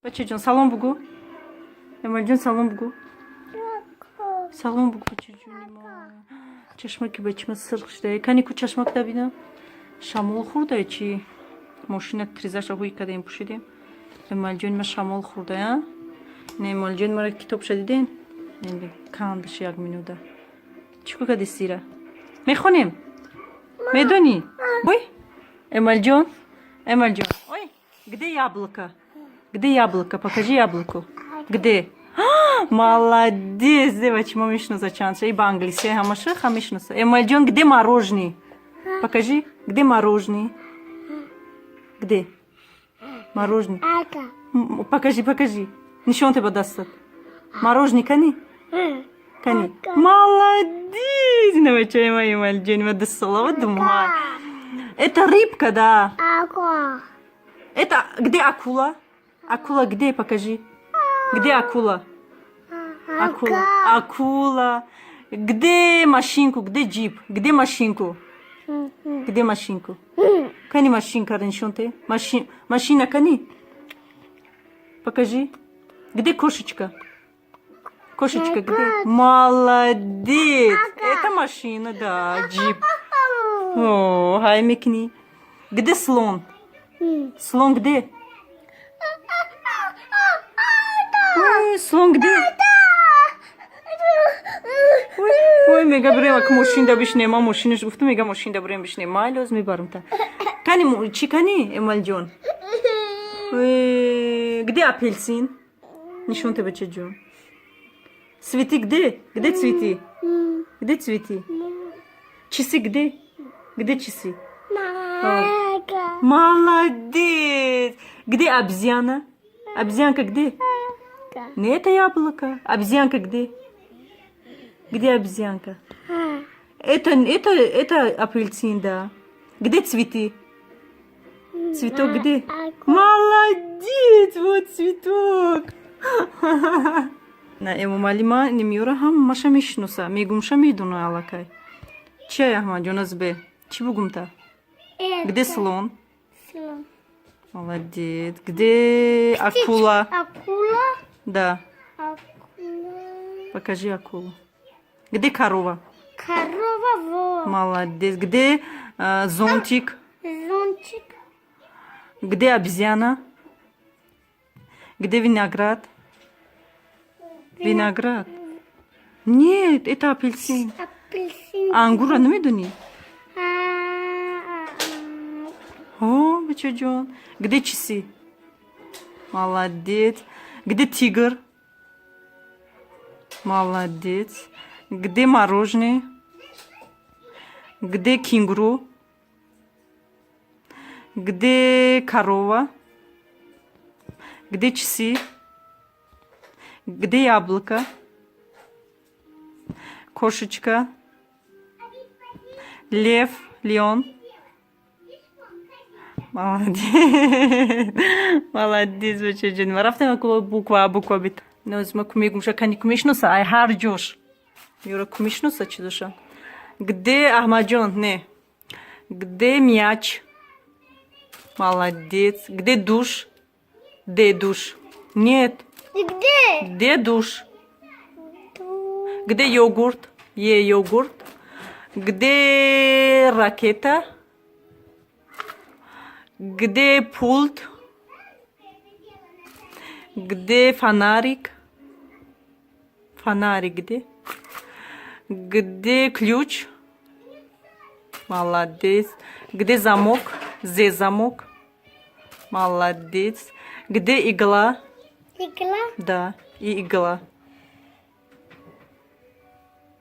Бачаҷон, салом бугӯ. Эмомалиҷон, салом бугӯ. Салом бугӯ, бачаҷони мо. Чашмаки бачима сирх шуда. Кани ку, чашмак дабинам. Шамол хӯрдае чӣ? Мошина тризаша ҳуй кардем, пӯшидем. Эмомалиҷони ма шамол хӯрдая. Не, Эмомалиҷони мара китобша диден? Кандаш як минута. Чӣ кор кардӣ, сира? Мехонем? Медонӣ? Ой? Эмомалиҷон? Эмомалиҷон. Ой, где яблоко? Где яблоко? Покажи яблоко. Где? Молодец, девочка, ма мешноса чандша. И ба англиси ҳамаша ха мешноса. Эмомалиҷон, где мороженое? Покажи, где мороженое? Где? Мороженое. Покажи, покажи. Нишон те ба дастат. Мороженое кани? Кани. Молодец! Навачай мои Эмомалиҷон, ма 2 солава думай. Это рыбка, да. Это где акула? Акула где? Покажи. Где акула? Акула. Акула. Где машинку? Где джип? Где машинку? Где машинку? Кани машинка нишон те? Машина кани? Покажи. Где кошечка? Кошечка где? Молодец! Это машина, да, джип. О, хай мекни. Где слон? Слон где? Ой, слон где? Ой, ой, мега бирем, ак мошинда бишнем, ма мошинаш гуфтам, мега мошинда бирем бишнем. Майлоз мебарам та. Кани чӣ кани, Эмалҷон? Ой, где апельсин? Нишон те, бачаҷон. Цветы где? Где цветы? Где цветы? Часы где? Где часы? Молодец! Где обезьяна? Обезьянка где? Не, это яблоко. Обезьянка где? Где обезьянка? Это апельсин, да. Где цветы? Цветок где? Молодец! Вот цветок. На Эмомалӣ ма немиёра, ҳамаша мешиноса, мегумша медона аллакай. Чи, Аҳмадҷон, азбе? Чӣ бугумта? Где слон? Слон. Молодец. Где акула? Акула. Да. Акула. Покажи акулу. Где корова? Корова вот. Молодец. Где зонтик? Зонтик. Где обезьяна? Где виноград? Виноград. Нет, это апельсин. Апельсин. Ангура намедонӣ? А, О, бачаҷон. Где часы? Молодец. Где тигр? Молодец. Где мороженое? Где кенгуру? Где корова? Где часы? Где яблоко? Кошечка? Лев, леон? Молодец. Молодец, бачаҷон. Ма рафтем буква А, буква бит. Нозма ку мегумша, кани ку мешноса, ай ҳар ҷош. Юра ку мешноса чӣ доша. Где Аҳмадҷон? Не. Где мяч? Молодец. Где душ? Где душ? Нет. Где? Где душ? Где йогурт? Е йогурт. Где ракета? Где пульт? Где фонарик? Фонарик где? Где ключ? Молодец. Где замок? Где замок? Молодец. Где игла? Игла. Да, и игла.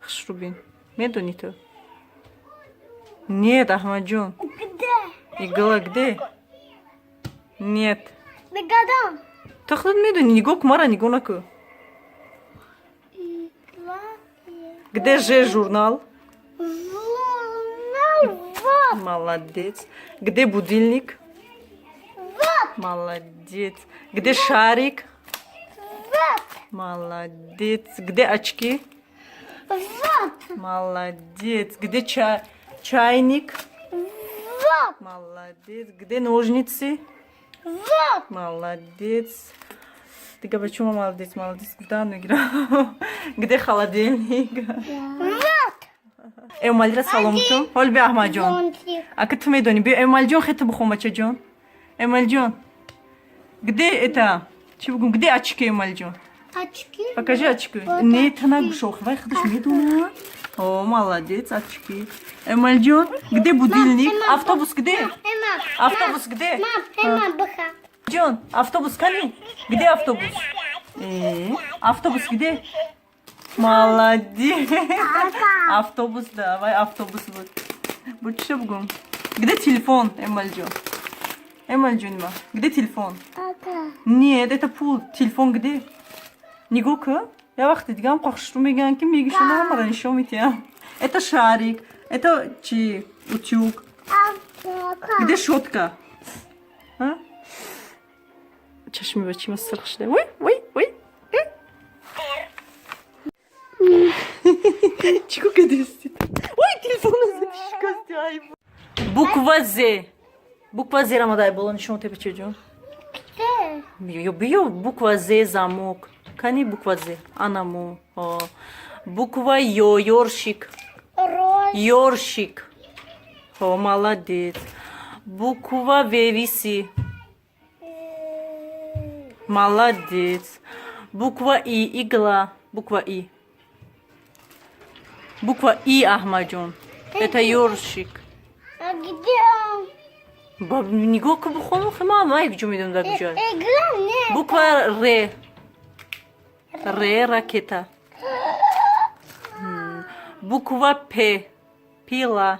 Хушрубин. Медони ту? Нет, Ахмаджон. Где? Игла где? Нет. Нагадам. Ту худат медони, нигоҳ ку, мара нигоҳ накун. Игла. Где же журнал? Журнал вот. Молодец. Где будильник? Вот. Молодец. Где шарик? Вот. Молодец. Где очки? Вот. Молодец. Где чайник? Вот. Молодец. Где ножницы? Вот. Молодец. Дига бачума молодец, молодец гуфтан мегирам. Где холодильник? Вот. Эмомалира салом кун. Ҳол би, Аҳмадҷон. Зонтик. Ака, ту медонӣ. Биё, Эмомалиҷон, хета бихон, бачаҷон. Эмомалиҷон. Где это? Чӣ бигӯм? Где очки, Эмомалиҷон? Очки. Покажи очки. Вот. Не, та нагушох. Вай худаш медона. О, молодец, очки. Эмомалиҷон, где будильник? Мам, Автобус где? Эмма. Автобус где? Мам, Эмма, быха. Ҷон, автобус кани? Где автобус? Автобус где? Молодец. Автобус, давай, автобус буд. Буд, чӣ бугум? Где телефон, Эмомалиҷон? Эмомалиҷон ма. Где телефон? Ага. Нет, это пульт. Телефон где? Нигоҳ кун. Я вақти дигам қохшру мегӯянд, ки мегишона, ҳамаро нишон медиҳам. Это шарик. Это чи? Утюг. Ага. Где щетка? А? Чашми бачима сирх шуда. Ой, ой, ой. Чико кадисти? Ой, телефона шикасти. Ай. Буква З. Буква З рамадай боло нишон те, бачаҷон. Где? Биё, биё, буква З, замок. Кани буква З? Анамо. О. Буква Ё, ёршик. Роз. Ёршик. О, молодец. Буква В, весы. Молодец. Буква И, игла. Буква И. Буква И, Ахмаджон. Это ёршик. А где он? Ба нигоҳ ку, бухону хима, май куҷо медонам дар куҷо. Игла нет. Буква Р. Р, ракета. Буква П. Пила.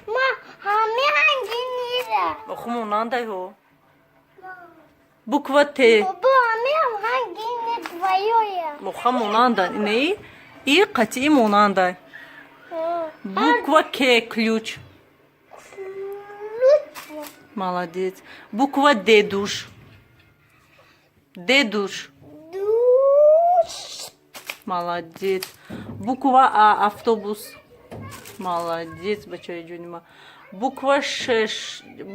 Ма, ҳами ҳангинира. Оху монандай ҳо. Буква Т. Бобо, ҳами ҳангини твоё. Моха монанда. Не? И қатъи монандай. Буква К, ключ. Молодец. Буква Д, душ. Д, душ. Душ. Молодец. Буква А, автобус. Молодец, бачаи ҷонима. Буква Ш,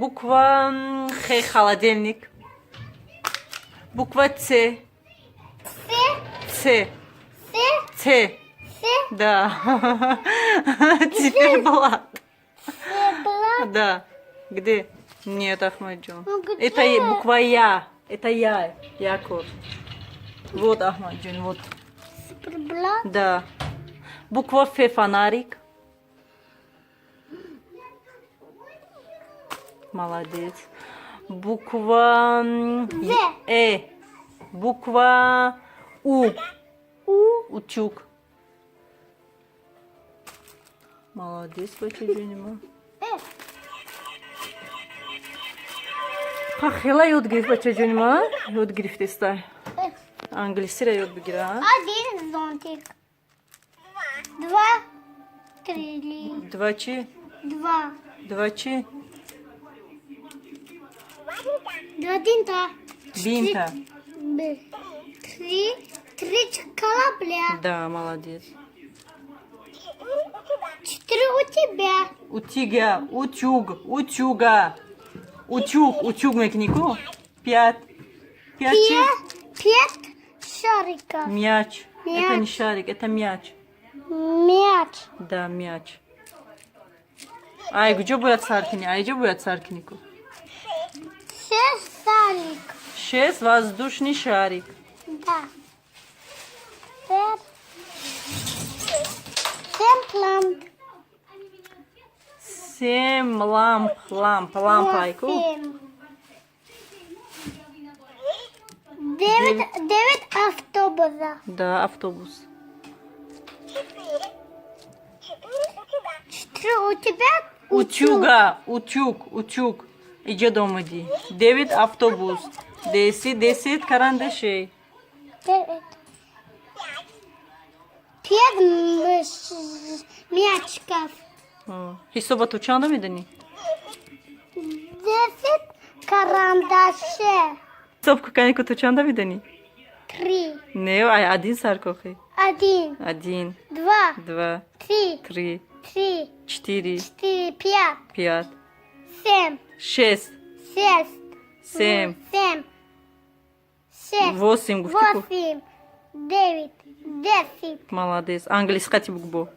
буква Х, холодильник. Буква С. С. С. С. С. С. Да. Циферблат. Бла. Да. Где? Нет, Ахмаджон. Ну, где? Это буква Я. Это Я. Яков. Вот, Ахмаджон, вот. Бла. Да. Буква Ф, фонарик. Молодец. Буква В. Э. Буква У. У. Утюг. Молодец, бачаҷонима. Э. Ха, хела ёд гирифт, бачаҷонима. Ёд гирифтеста. Э. Англисиро ёд бигира. Один зонтик. Два. Три. Два чи? Два. Два чи? Два бинта. Бинта. Б. Три. Три корабля. Да, молодец. Четыре у тебя. Утига, утюг, утюга. Утюг, утюг мекнику. Пять. Пять чи? Пять. Пять шариков. Мяч. Это не Мяч. шарик, это мяч. Мяч. Да, мяч. Ай, куҷо бояд сар кунӣ? Ай, ҷо бояд сар кунӣ ку? Шесть шарик. Шесть воздушный шарик. Да. Пять. Семь ламп. Семь ламп, ламп, лампа, айку. Восемь. Девять, девять автобусов. Да, автобус. Четыре у тебя. Утюга, утюг, утюг. Иҷо домадӣ. Девять автобус. 10, 10 карандашей. Девять. Пять мячиков. Ҳисобату чанда медонӣ? 10 карандашей. Ҳисоб куканику ту чанда медонӣ? Три. Не, ай один сар кохи. Один. Один, Два. два, Три. три, Три. четыре, Четыре. Пять. пять, Семь. шесть, Шесть. семь, Семь. Шесть. Восемь гуфти ку. Восемь. Девять. 10. Молодец. Англиси қати бугу бо.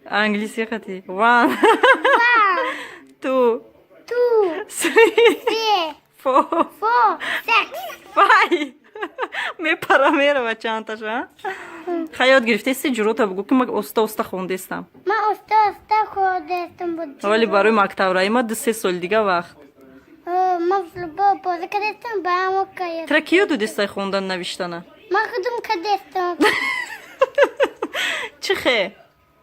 Англиси қати. One. One. Two. Two. Three. Three. Four. Four. Six. Five. Мепара, мерава чандташа. Ха, ёд гирифтеси? Ҷурота бугу, ки ма оста оста хондестам. Ма оста оста хондестам буд. Вале барои мактабраи ма 2-3 соли дига вақт. Ма футбол бозӣ кардестам, ба ҳамо кая. Тра ки ёд додестай хондан, навиштана? Ма худум кардестам. Чӣ хе?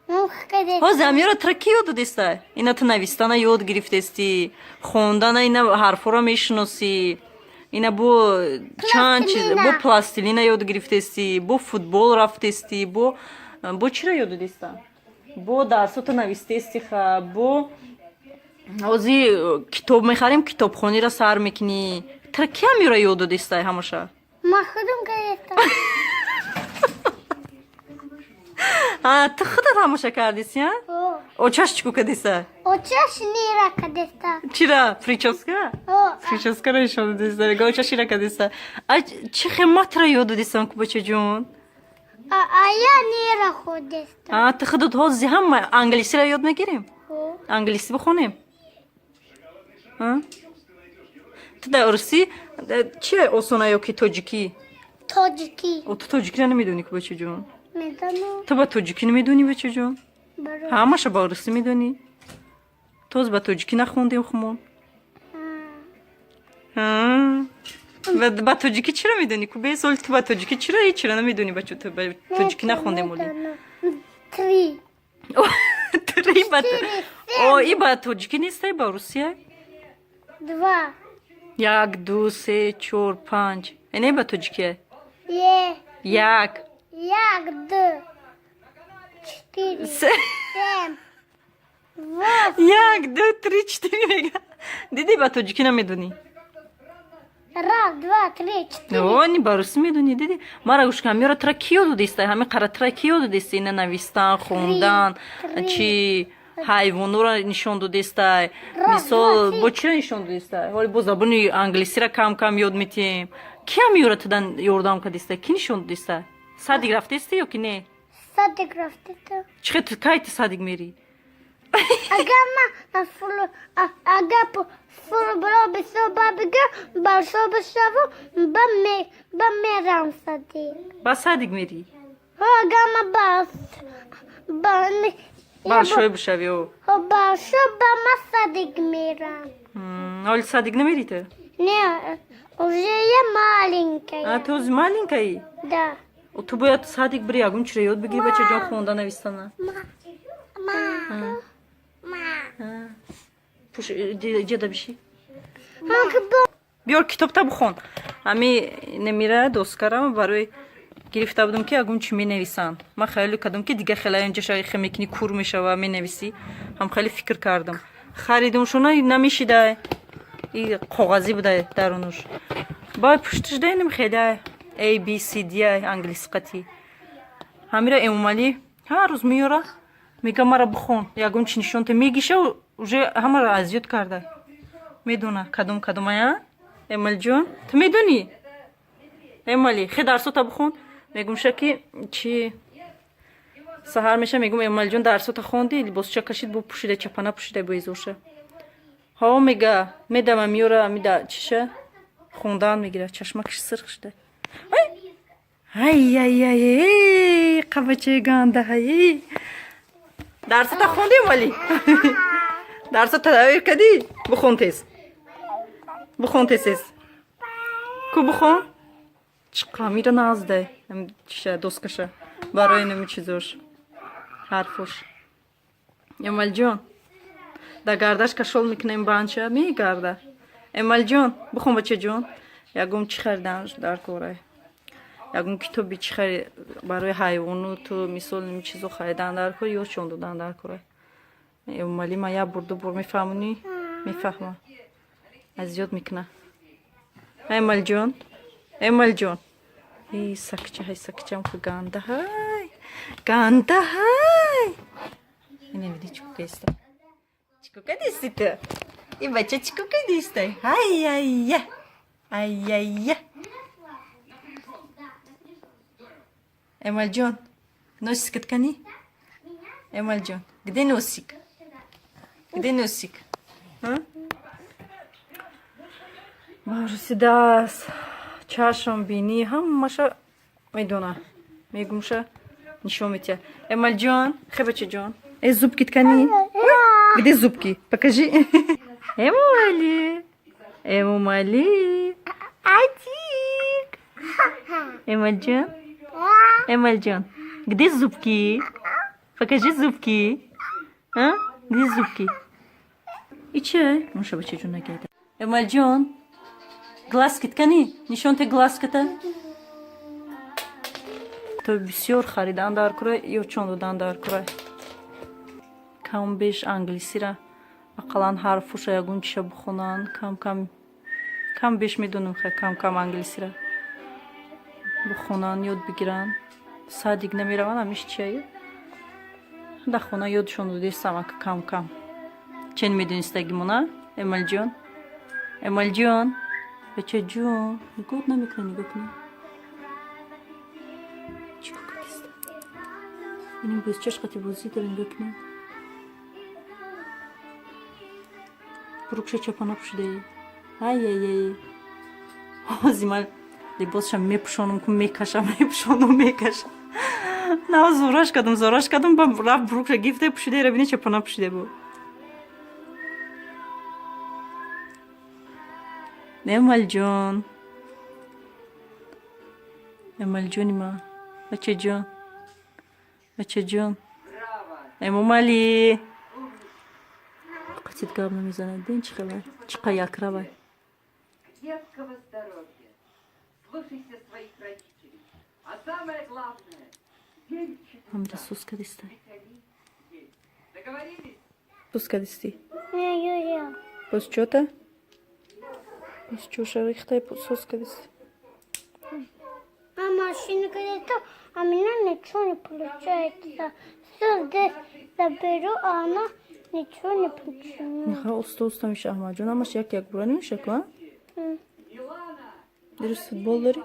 Ма кардестам. Ҳозир ҳамёра тра ки ёд додестай? Ина ту навистана ёд гирифтестӣ, хондана, ина ҳарфҳоро мешиносӣ, ина бо чанд чиз, Пластилина. бо пластилина ёд гирифтестӣ, бо футбол рафтестӣ, бо чиро ёд додеста? Бо дарсото навистести, ха, бо ҳозир китоб мехарем, китобхониро сар мекунӣ. Тра ки ҳамёра ёд додестай ҳамаша? Ма худум кардестам. А, ту худат ҳамаша кардеси, а? О. Очаш чӣ ку кардеса? Очаш нира кардеста. Чира, прическа? О. Прическаро нишон додеста, мега, очаш ира кардеста. А чӣ хематра ёд додестам ку, бачаҷон? А я нира хондестам. А, ту худат ҳозир ҳама англисиро ёд мегирем? О. Англисӣ бихонем? А? Ту дар русӣ чи осона ё ки тоҷикӣ? Тоҷикӣ. О, ту тоҷикиро намедонӣ ку, бачаҷон? Медонам. Ту ба тоҷикӣ намедонӣ, бачаҷон? Баро. Ҳамаша ба русӣ медонӣ. Тоз ба тоҷикӣ нахондем хумон. А, ба тоҷикӣ чиро медонӣ ку, бесол? Ту ба тоҷикӣ чиро ҳечиро намедонӣ, бачо? Ту ба тоҷикӣ нахондем оли. Три. Три ба Четыре. О, и ба тоҷикӣ нестай, ба русия. Два. Як, ду, се, чор, панҷ. Э, не, ба тоҷикия. Е. Як. Як, ду. Четыре. Се. Семь. Восемь. Як, ду, три, четыре, мега. Диди, ба тоҷикӣ намедонӣ. Раз, два, три, четыре. О, ни, ба русӣ медонӣ, диди? Мара гӯш кун, ҳамёра тра ки ёд додистай? Ҳами қара тра ки ёд додистай? Ина навистан, хондан, Три. чи ҳайвонуро нишон додистай? Раз, Мисол, два, три. бо чиро нишон додистай? Ҳоли бо забони англисиро кам кам ёд метиҳем. Ки ҳамёра тудан ёрдам кардистай? Ки нишон додистай? Садик рафтести ё ки не? Садик рафтита. Чӣ хел, ту кай ту садик мерӣ? Агар ма фул, агар футбол бисёр ба бигир, большой бишаву, ба мерам садик. Ба садик мерӣ? Агар ма бас ба Большой бишави, о. Большой, ба ма садик мерам. Ҳоли садик намерӣ ту? Не, уже я маленькая. А, ту ҳозир маленькая? Да. О, ту бояд садик бири, ягон чиро ёд бигирӣ, бачаҷон, хонда, навистана. Ма. Ма. Ма. Пуш ҷеда биши. Ма Биёр, китобта бихон. Ҳами немира доскарам барои гирифта будам, ки ягон чӣ менависанд. Ман хаёле кардам, ки дига хеле инҷаша хе мекунӣ, кур мешава, менависӣ. Ҳам хеле фикр кардам, харидум шуна, намешидай, и коғазӣ будай дарунуш, баъд пуштиш даинам хеле A B C D англиси қатӣ. Ҳамира Эмомалӣ ҳар рӯз меёра, мега, мара бихон, ягон чӣ нишонта мегиша, уже ҳамаро азёд карда медона, кадом кадомая. Эмалиҷон, ту медонӣ? Эмали, хе, дарсота бихон, мегумша, ки чи саҳар меша, мегум, Эмалиҷон, дарсота хонди? Либосча кашид, бо пӯшида, чапана пӯшида, боизоша. Ҳо, мега, медама, меёра, мида чиша хондан мегира, чашмакаш сирх шуда. Ай ай ай, қабачаи ганда, ай, дарсота хонди, Эмали? Дарсота тайёр кардӣ? Бихон тез, бихон тез, тез ку, бихон. Чӣ назда чиша, доскаша барои нами чизош, ҳарфош. Эмалҷон, дар гардаш кашол мекунем, банча мегарда. Эмалҷон, бихон, бачаҷон. Ягон чӣ харидан дар корай, ягон китоби чӣ хари барои ҳайвону ту, мисол, ними чизо харидан дар кор, ёдшон додан дар корай. Эмомалӣ, ма як бор, ду бор мефаҳмонӣ, мефаҳма, азёд мекуна. Эмалҷон, Эмалҷон, эй сакча, ҳай сакчам ку ганда, ҳай ганда, ҳай. Ина види, чӣ кукаиста, чӣ кукадисти ту, и бача, чӣ кукадистай? Ҳай ай я. Ай-яй-я. Эмалҷон, носик ткани? Эмалҷон, где носик? Где носик? А? Даст, чашм, бинӣ, ҳамаша медона. Мегумша, нишон метия. Эмалҷон, хе, бачаҷон. Э, зубки ткани? Где зубки? Покажи. Эмомали. Эмомали. Атик. Эмалҷон. Эмалҷон. Где зубки? Покажи зубки. А? Где зубки? Иче? Муша, бачаҷон, нагида. Эмалҷон. Глазки ткани? Нишон те глазката. То бисёр харидан дар курай ё чон додан дар курай. Кам беш англисира ақаллан ҳарфуша, ягон чиша бихонанд. Кам кам, кам беш медонам, ха, кам кам англисира бихонанд, ёд бигиранд. Садик намераванд, ҳамиш чия дар хона ёдшон додестам ака, кам кам. Чен медонистагимона, Эмалҷон? Эмалҷон, бачаҷон, нигоҳ намекунӣ, нигоҳ кунӣ. Чӣ кадиста? Иним бозичаш қати бозӣ дора, нигоҳ кунӣ. Брукша чапана пӯшидаи. Ай-яй-яй. Ҳози ман либосшам мепӯшонам ку, мекашам, мепӯшонам, мекашам. Нав зораш кардам, зораш кардам, ба рафт, брукша гифта пӯшидаи, бини, чапана пӯшида бу. Эмалҷон. Эмалҷони ма. Бачаҷон. Бачаҷон. Эмомалӣ. Қатид гап намезанад. Бин, чӣ хелай. Чӣ қа якравай. Крепкого здоровья. Слушайся своих родителей. А самое главное, верь в чудеса. Ҳамда сус кадистай. Ведь они есть. Договорились? Сус кадисти. Не, Юля. Боз чота? Боз чоша рехтай, сус кадисти. А машину когда, а у меня ничего не получается. Все здесь заберу, а она ничего не получается. Ниха, уста уста меша, Аҳмадҷон, ҳамаш як як бура намеша ку, а? Дирӯз футбол дорӣ?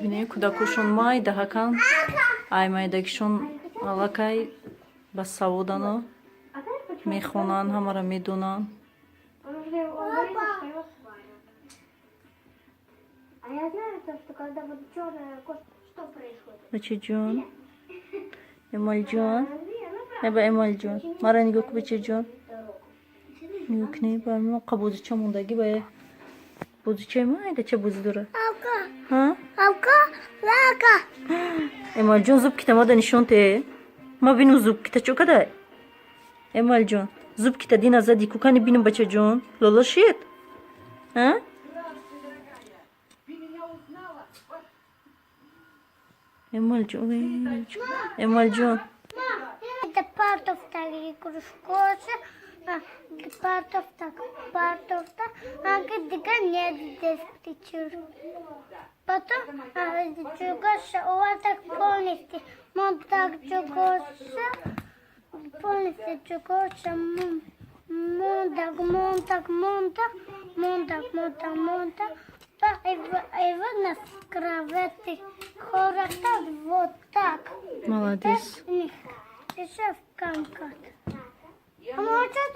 Бинед, кӯдакошон майдаҳакан, ай майдагишон аллакай ба саводано, мехонанд, ҳамаро медонанд. Папа! А я знаю то, что когда вот черная кошка, что происходит? Бачаҷон, Эмалҷон, эба, Эмалҷон, мара нигоҳ ку, бачаҷон, нигоҳ кунӣ, ба мо қа бозича мондагӣ, ба бозичаи майдача бозӣ дора. Алка, Ҳа? Алка, лака. Эмалҷон, зубкита мада нишон те, ма бину, зубкита чо кадай? Эмалҷон, зубкита дина зади ку, кани бинум, бачаҷон, лола шид, а? Ты меня узнала? Вот. Эмалҷон, Эмалҷон. Это партов так игрушкоша, партов так, партов так, а где нет здесь птичек. Потом чугоша, у вас так полностью, мон так чугоша, полностью чугоша, мон так, мон так, мон так, мон так, мон так, мон так. И вот на кровати хората вот так. Молодец. Еще в канкат. А может,